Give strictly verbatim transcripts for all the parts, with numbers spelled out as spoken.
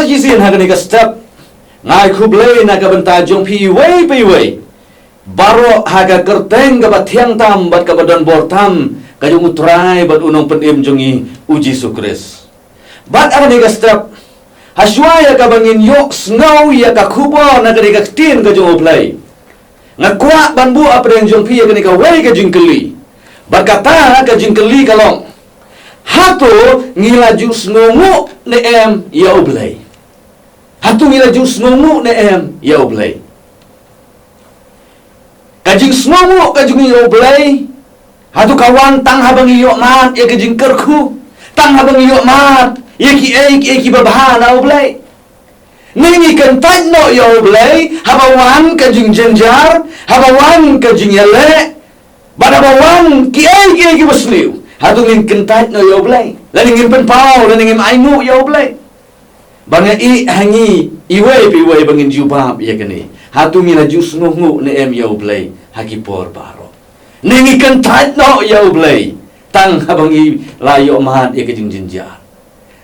Shisien ha kane ka step, nga ai khublei na ka bynta jong phi iwei pa iwei baroh ha ka kyrteng kaba thiang tam bad kaba donbor tam ka jong U Trai bad U Nongpynim jong ngi, U Jisu Khrist. Bad ha kane ka step, ha shuwa ïa kaba ngin ïohsngew ïa ka khubor na kane ka ktien ka jong U Blei, nga kwah ban buh hapdeng jong phi ïa kane kawei ka jingkylli. Bad kata ka jingkylli ka long, hato ngi la ju sngewnguh ne em ïa U Blei? Hato ngi la ju sngewnguh ne em ïa U Blei? Ka jingsngewnguh ka jong ngi ïa U Blei, hato ka wan tang haba ngi ïohmad ïa ka jingkyrkhu, tang haba ngi ïohmad ïa kiei kiei kiba bha na U Blei? Ne ngi kyntait noh ïa U Blei haba wan ka jingjynjar, haba wan ka jingïaleh, bad haba wan kiei kiei kiba sniew, hato ngin kyntait noh ïa U Blei, lane ngin pynpaw, lane ngin ainguh ïa U Blei? Ba nga ïohi ha ngi iwei pa iwei ba ngin jubab ïa kane, hato ngi la ju sngewnguh ne em ïa U Blei ha ki por baroh? Ne ngi kyntait noh ïa U Blei tang haba ngi la ïohmad ïa ka jingjynjar?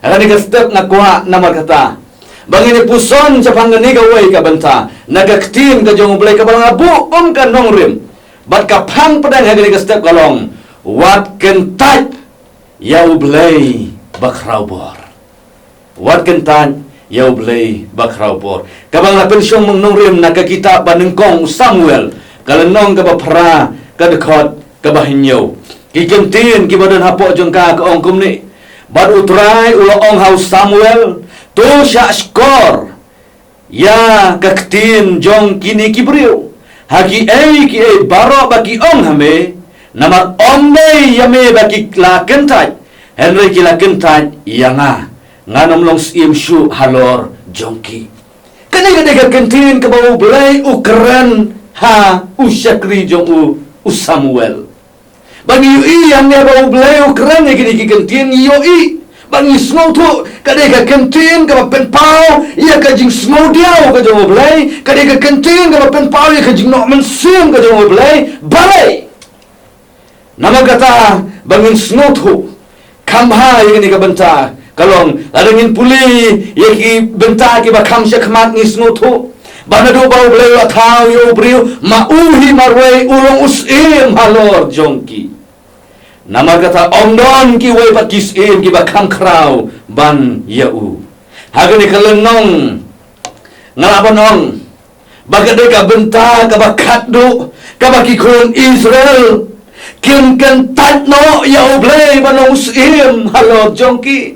Ha kane ka step nga kwah namar kata ba ngin ïa puson shaphang kane kawei ka bynta na ka ktien ka jong U Blei kaba nga buh kum ka nongrim. Bad ka phang pdeng ha kane ka step ka long, wat kyntait ïa U Blei bakhraw bor. Wat kyntait ïa U Blei bakhraw bor. Kaba nga la pynshong nongrim na ka kitab ba nyngkong Samuel, ka lynnong kaba phra, ka dkhot kaba hynñiew. Ki ktien kiba don hapoh jong ka ka ong kumne: Bad U Trai u la ong ha u Samuel, to shah shkor ïa ka ktien jong kine ki briew ha kiei kiei baroh ba ki ong ha me, namar ym dei ïa me ba ki la kyntait, hynrei ki la kyntait ïa nga. Ngan ym long syiem shuh halor jong ki. Kane ka dei ka ktien kaba U Blei u kren ha u shakri jong u, u Samuel. Ba ngi ïohi ïa kane ba U Blei u kren ïa kine ki ktien, ngi ïohi, ba ngi sngewthuh ka dei ka ktien kaba pynpaw ïa ka jingsngewdiaw ka jong U Blei, ka dei ka ktien kaba pynpaw ïa ka jingnoh mynsiem ka jong U Blei. Balei? Namar kata ba ngin sngewthuh kham bha ïa kane ka bynta ka long, lada ngin pule ïa ki bynta kiba kham shakhmat, ngi sngewthuh ba naduh ba U Blei u la thaw ïa u briew, ma u hi marwei u long u syiem halor jong ki. Namar kata ym don kiwei pat ki syiem kiba kham khraw ban ïa u. Ha kane ka lynnong nga lah ban ong ba ka dei ka bynta kaba khatduh kaba ki khun Israel kin kyntait noh ïa U Blei ban long u syiem halor jong ki.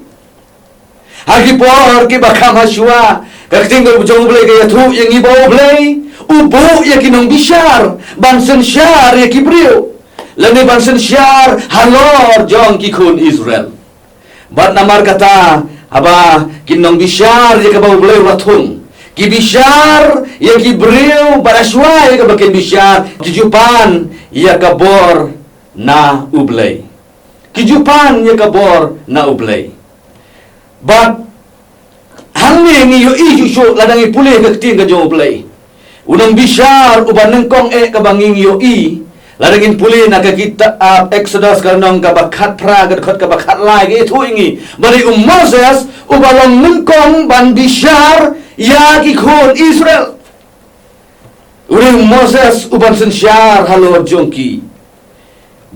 Ha ki por kiba kham ha shuwa, ka ktien ka jong U Blei ka ïathuh ïa ngi ba U Blei u buh ïa ki nongbishar ban synshar ïa ki briew, lane ban synshar halor jong ki khun Israel. Bad namar kata, haba ki nongbishar ïa kaba U Blei u la thung, ki bishar ïa ki briew, bad ha shuwa ïa kaba kin bishar, ki ju pan ïa ka bor na U Blei. Ki ju pan ïa ka bor na U Blei. Bad hangne ngi ïohi shuh shuh lada ngi pule ka ktien ka jong U Blei. U nongbishar uba nyngkong eh kaba ngi ïohi, lada ngin pule na ka kitab Exodus ka lynnong kaba khatphra, ka dkhot kaba khatlai, ka ïathuh ïa ngi ba dei u Moses uba long nyngkong ban bishar ïa ki khun Israel. U dei u Moses uban synshar halor jong ki.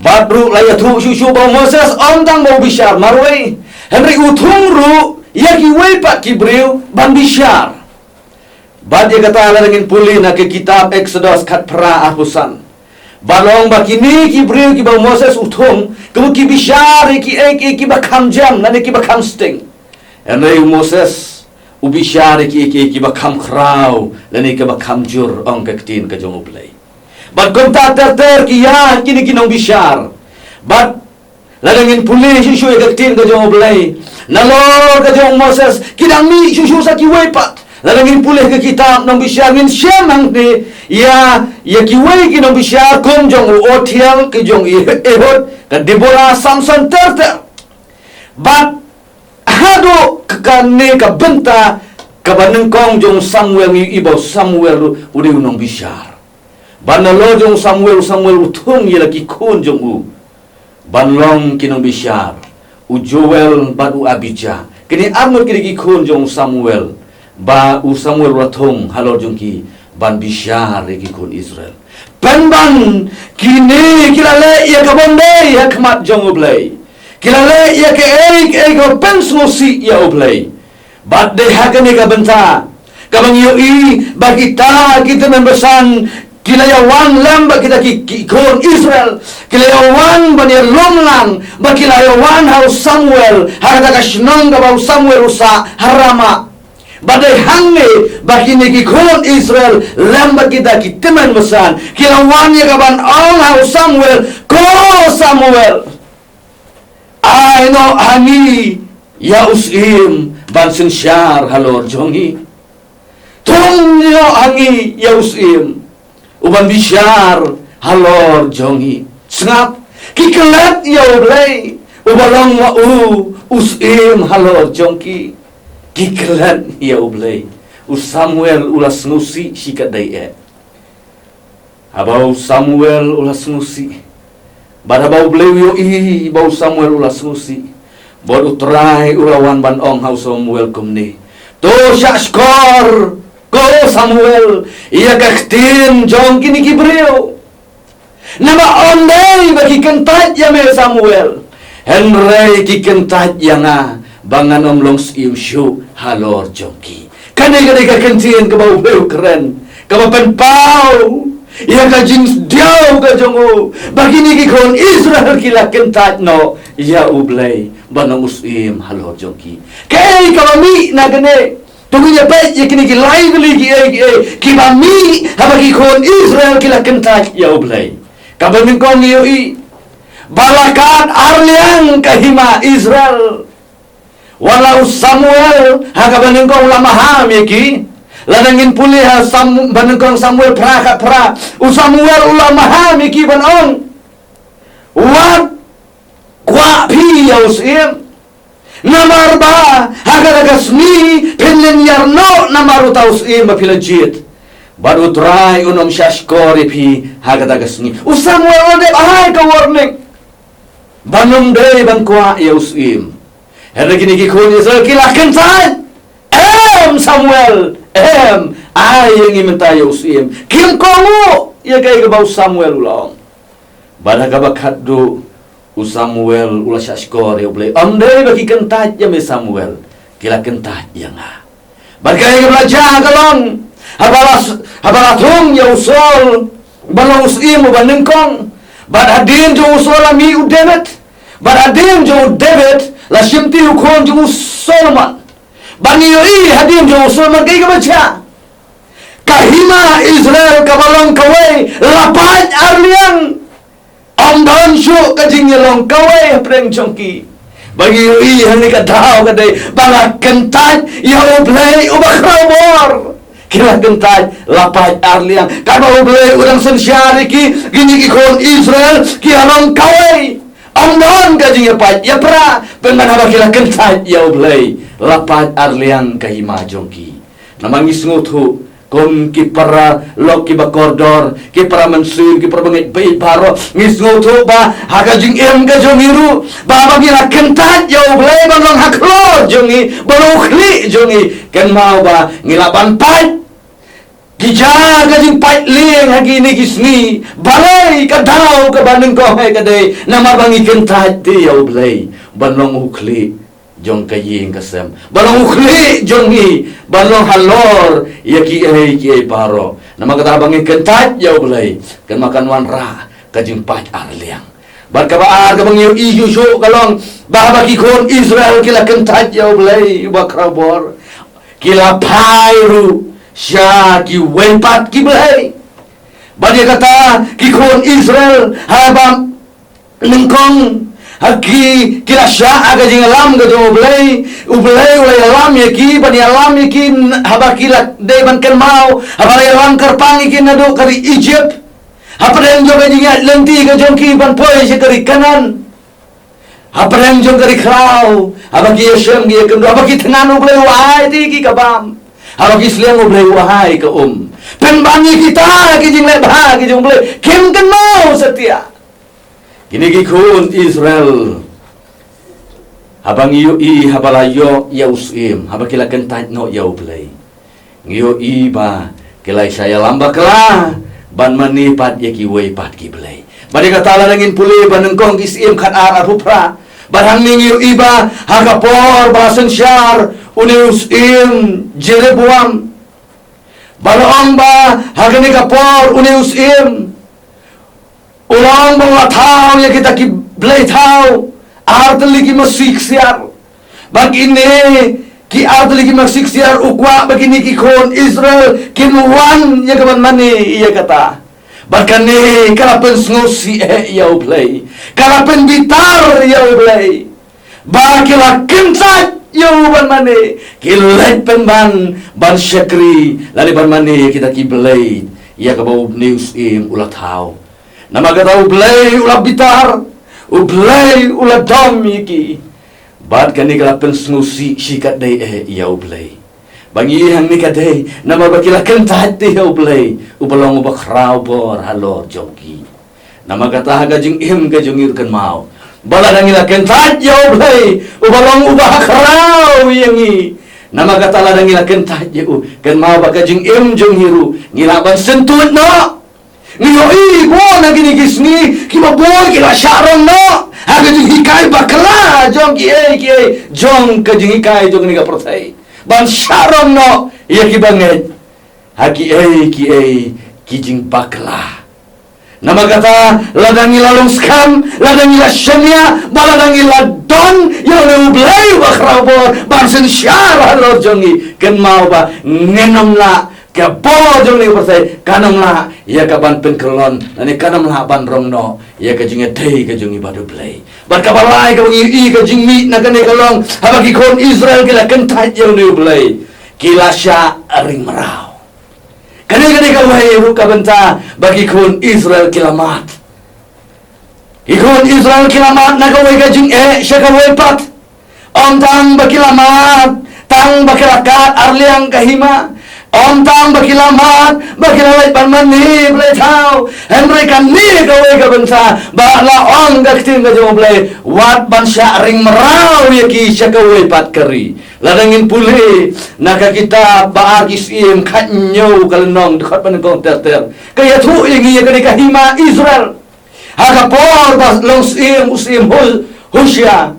Bad ruh la ïathuh shuh shuh ba u Moses ym tang ba u bishar marwei, hynrei u thung ruh ïa kiwei pat ki briew ban bishar. Bad ïa kata lada ngin pule na ka kitab Exodus khatphra arphew san, ba long ba kine ki briew kiba u Moses u thung, ka mut ki bishar ïa kiei kiei kiba kham jam lane kiba kham sting. Hynrei u Moses u bishar ïa kiei kiei kiba kham khraw lane kiba kham jur, ong ka ktien ka jong U Blei. Bad kumta ter ter ki ïa kine ki nongbishar. Bad lada ngin pule shuh shuh ïa ka ktien ka jong U Blei, nalor ka jong u Moses ki dang mih shuh shuh sa kiwei pat. Lada ngin pule ka kitab Nongbishar ngin shem hangne ïa, ïa kiwei ki nongbishar kum jong u Othiel, ki jong i Ehud, ka Deborah, Samson, ter ter. Bad haduh ka, kane ka bynta kaba nyngkong jong u Samuel, ngi ïohi ba u Samuel ruh u dei u nongbishar. Bad nalor jong u Samuel, u Samuel u thung ïa la ki khun jong u ban long ki nongbishar, u Joel bad u Abijah, Kine arngut ki dei ki khun jong u Samuel, ba u Samuel u la thung halor jong ki ban bishar ïa ki khun Israel. Pynban kine ki la leh ïa ka bym dei ha khmat jong U Blei. Ki la leh ïa kaei kaei kaba pynsngewsih ïa U Blei. Bad dei ha kane ka bynta kaba ngi ïohi ba kita ki tymmen basan ki la ïa wan lem bad kita ki, ki khun Israel, ki la ïa wan ban ïalum lang, bad ki la ïa wan ha u Samuel ha kata ka shnong kaba u Samuel u sah ha Rama. Bad dei hangne ba kine ki khun Israel lem bad kita ki tymmen basan ki la wan ïa ka ban ong ha u Samuel, ko Samuel, ai noh ha ngi ïa u syiem ban synshar halor jong ngi. Thung noh ha ngi ïa u syiem u ban bishar halor jong ngi. Sngap, ki klet ïa U Blei uba long ma u u syiem halor jong ki. Ki klet ïa U Blei. U Samuel u la sngewsih shi katdei eh. Haba u Samuel u la sngewsih, bad haba U Blei u ïohi ba u Samuel u la sngewsih, bad U Trai u la wan ban ong ha u Samuel kumne, to shah shkor, ko Samuel, ïa ka ktien jong kine ki briew. Namar ym dei ba ki kyntait ïa me Samuel, hynrei ki kyntait ïa nga ba ngan ym long syiem shuh halor jong ki. Kane ka dei ka ktien kaba U Blei u kren, kaba pynpaw ïa ka jingdiaw ka jong u ba kine ki khun Israel ki la kyntait noh ïa U Blei ban long u syiem halor jong ki. Kaei kaba mih na kane? To ngin ïa peit ïa kine ki lai tylli kiei kiei kiba mih haba ki khun Israel ki la kyntait ïa U Blei. Kaba nyngkong ngi ïohi ba la kat arliang ka hima Israel. Wat la u Samuel ha kaba nyngkong u la maham ïa ki. Lada ngin pule ha Sam-, ba nyngkong Samuel phra khatphra, u Samuel u la maham ïa ki ban ong, wat kwah phi ïa u syiem. Namar ba ha kata ka sngi phin lynñiar noh namar uta u syiem ba phi la jied. Bad U Trai un ym shah shkor ïa phi ha kata ka sngi. U Samuel u la dep ai ka warning ban ym dei ban kwah ïa u syiem. Hynrei kine ki khun Israel ki la kyntait, em Samuel, em, ai ïa ngi mynta ïa u syiem. Kim kohnguh ïa kaei kaba u Samuel u la ong. Bad ha kaba khatduh u Samuel u la shah shkor ïa U Blei. Ym dei ba ki kyntait ïa me Samuel, ki la kyntait ïa nga. Bad kaei kaba la jia ka long, haba la s-, haba la thung ïa u Saul ban long u syiem uba nyngkong. Bad hadien jong u Saul la mih u David. Bad hadien jong u David la shimti u khun jong u Solomon. Bad ngi ïohi hadien jong u Solomon kaei kaba jia. Ka hima Israel kaba long kawei la pait arliang. Ym don shuh ka jingïalong kawei hapdeng jong ki. Ba ngi ïohi hangne ka daw ka dei ba la kyntait ïa U Blei uba khraw bor. Ki la kyntait la pait arliang. Katba U Blei u dang synshar ïa ki, kine ki khun Israel ki ïalong kawei. Ym don ka jingïapait ïapra, pynban haba ki la kyntait ïa U Blei la pait arliang ka hima jong ki. Namar ngi sngewthuh kum ki paralok kiba kordor, ki para mynsiem, ki para bangeit baieit baroh, ngi sngewthuh ba ha ka jingim ka jong ngi ruh, ba haba ngi la kyntait ïa U Blei ban long ha khlor jong ngi, ban long u khlieh jong ngi, kynmaw ba ngi lah ban pait. Ki jia ka jingpait lieng ha kine ki sngi. Balei ka daw kaba nyngkong hi ka dei namar ba ngi kyntait te ïa U Blei ban long u khlieh jong ka ïing ka sem, ban long u khlieh jong ngi, ban long halor ïa kiei kiei baroh. Namar kata ba ngi kyntait ïa U Blei, kan ma kan wanrah ka jingpait arliang. Bad kaba ar kaba ngi ïohi shuh shuh ka long ba haba ki khun Israel ki la kyntait ïa U Blei uba khraw bor, ki la phai ruh sha kiwei pat ki blei. Bad ïa kata ki khun Israel haba nyngkong ha ki, ki la shah ha ka jingïalam ka jong U Blei, U Blei u la ïalam ïa ki, ban ïalam ïa ki n-, haba ki la dei ban kynmaw, haba la ïalam kyrpang ïa ki naduh ka ri Egypt. Hapdeng jong ka jingïaid lynti ka jong ki ban poi sha ka ri Kanaan. Hapdeng jong ka ri khraw, haba ki ïashem ki ïakynduh, haba ki thngan U Blei u ai te ki ka bam. Haba ki sliang U Blei u ai ka um. Pynban ïa kita ki jingleh bha ki jong U Blei, kim kynmaw satia. Kine ki khun Israel Haba ngi ïohi, haba la ïoh ïa u syiem, haba ki la kyntait noh ïa U Blei, ngi ïohi ba ki la shah ïalam bakla ban mane pat ïa kiwei pat ki blei. Bad ïa kata lada ngin pule bad nyngkong Ki Syiem khatar arphew phra, bad hangne ngi ïohi ba ha ka por ba la synshar une u syiem Jeroboam, ba la ong ba ha kane ka por une u syiem u la ong ba u la thaw ïa kita ki blei thaw artylli ki masi ksiar. Bad kine ki artylli ki masi ksiar u kwah ba kine ki khun Israel kin wan ïa ka ban mane ïa kata. Bad kane ka la pynsngewsih eh ïa U Blei, ka la pynbitar ïa U Blei. Ba ki la kyntait ïa u ban mane, ki leit pynban ban shakri lane ban mane ïa kita ki blei ïa kaba une u syiem u la thaw. Namar kata U Blei u la bitar, U Blei u la dom ïa ki. Bad kane ka la pynsngewsih shi katdei eh ïa U Blei. Ba ngi ïohi hangne ka dei namar ba ki la kyntait ïa U Blei uba long uba khraw bor halor jong ki. Namar kata ha ka jingim ka jong ngi ruh kynmaw, ba lada ngi la kyntait ïa U Blei uba long uba khraw ïa ngi, namar kata lada ngi la kyntait ïa u, kynmaw ba ka jingim jong ngi ruh ngi lah ban syntuid noh. Ngi ïohi bun na kine ki sngi kiba bun ki la shah rong noh ha ka jinghikai bakla jong kiei kiei jong ka jinghikai jong kane ka pyrthei, ban shah rong noh ïa kiba ngeit ha kiei kiei ki jingbakla. Namar kata lada ngi la long skhem, lada ngi la shaniah, bad lada ngi la don ïa une U Blei uba khraw bor ban synshar halor jong ngi, kynmaw ba ngin ym lah, ka bor jong une U Blei kan ym lah ïa ka ban pynkyllon, lane kan ym lah ban rong noh ïa ka jingïadei ka jong ngi bad U Blei. Bad kaba lai kaba ngi ïohi ka jingmih na kane ka long haba ki khun Israel ki la kyntait ïa une U Blei, ki la shah ring mraw. Kane ka dei kawei ruh ka bynta ba ki khun Israel ki la mad. Ki khun Israel ki la mad na kawei ka jingeh sha kawei pat. Ym tang ba ki la mad tang ba ki la kad arliang ka hima, ym tang ba ki la mad ba ki la leit ban mane blei thaw, hynrei kane kawei ka bynta ba la ong ka ktien ka jong U Blei, wat ban shah ring mraw ïa ki sha kawei pat ka ri. Lada ngin pule na ka kitab Ba Ar Ki Syiem khathynñiew ka lynnong, dkhot ba nyngkong ter ter, ka ïathuh ïa ngi ïa kane ka hima Israel ha ka por ba long syiem u syiem Ho-, Hosia.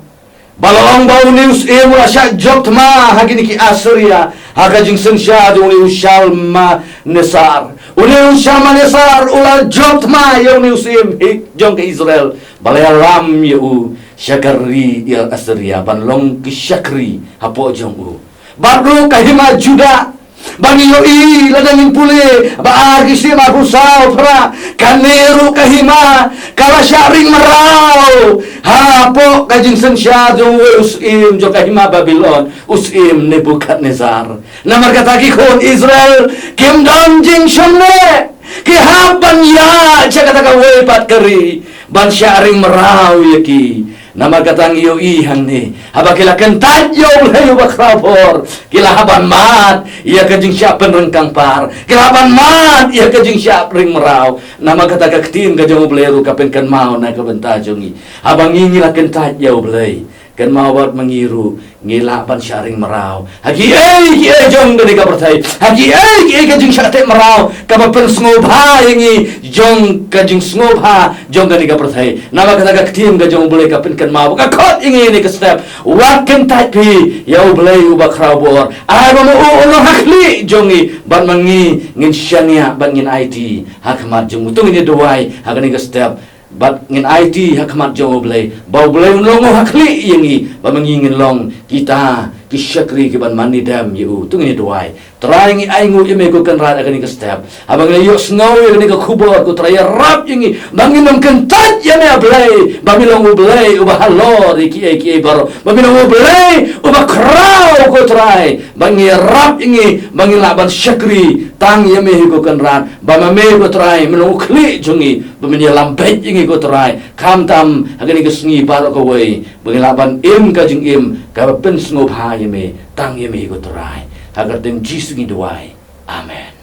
Ba la ong ba une u syiem u la shah jop thma ha kine ki Assyria ha ka jingsynshar jong une u Shalmaneser. Une u Shalmaneser u la jop thma ïa une u syiem hi jong ka Israel, ba la ïalam ïa u sha ka ri Assyria ban long ki shakri hapoh jong u. Bad ruh ka hima Judah, ba ngi ïohi lada ngin pule Ba Ar Ki Syiem arphew saw phra, kane ruh ka hima ka la shah ring mraw hapoh ka jingsynshar jong uwei u syiem jong ka hima Babilon, u syiem Nebukhadnessar. Namar kata ki khun Israel kim don jingshemphang, ki hap ban ïaid sha kata kawei pat ka ri ban shah ring mraw ïa ki. Namar kata ngi ïohi hangne, haba ki la kyntait ïa U Blei uba khraw bor, ki la hap ban mad ïa ka jingshah pynryngkang par, ki la hap ban mad ïa ka jingshah ring mraw. Namar kata ka ktien ka jong U Blei ruh ka pynkynmaw na ka bynta jong ngi, haba ngi ngi la kyntait ïa U Blei, kynmaw wat ma ngi ruh ngi lah ban shah ring mraw ha kiei kiei jong kane ka pyrthei, ha kiei kiei ka jingshah teh mraw kaba pynsngewbha ïa ngi jong ka jingsngewbha jong kane ka pyrthei. Namar kata ka ktien ka jong U Blei ka pynkynmaw, ka khot ïa ngi ha kane ka step, wat kyntait phi ïa U Blei uba khraw bor, ai ba ma u un long ha khlieh jong ngi, bad ma ngi ngin shaniah bad ngin aiti ha khmat jong u. To ngin ïa duwai ha kane ka step bad ngin aiti ha khmat jong U Blei, ba U Blei un long u ha khlieh ïa ngi, ba ma ngi ngin long kita ki shakri ki ban mane dem ïa u. To ngin ïa duwai. Trai, ngi ainguh ïa me ko Kynrad ha kane ka step, haba ngi la ïohsngew ïa kane ka khubor, ko Trai, ïarap ïa ngi ba ngin ym kyntait ïa me, A Blei, ba me long U Blei uba halor ïa kiei kiei baroh, ba me long U Blei uba khraw, ko Trai, ba ngi ïarap ïa ngi ba ngin lah ban shakri tang ïa me hi ko Kynrad, ba ma me ko Trai me long u khlieh jong ngi, ba men ïalam beit ïa ngi ko Trai, khamtam ha kane ka sngi baroh kawei, ba ngin lah ban im ka jingim kaba pynsngewbha ïa me, tang ïa me hi ko Trai. Ha ka kyrteng Jisu ngi duwai. Amen.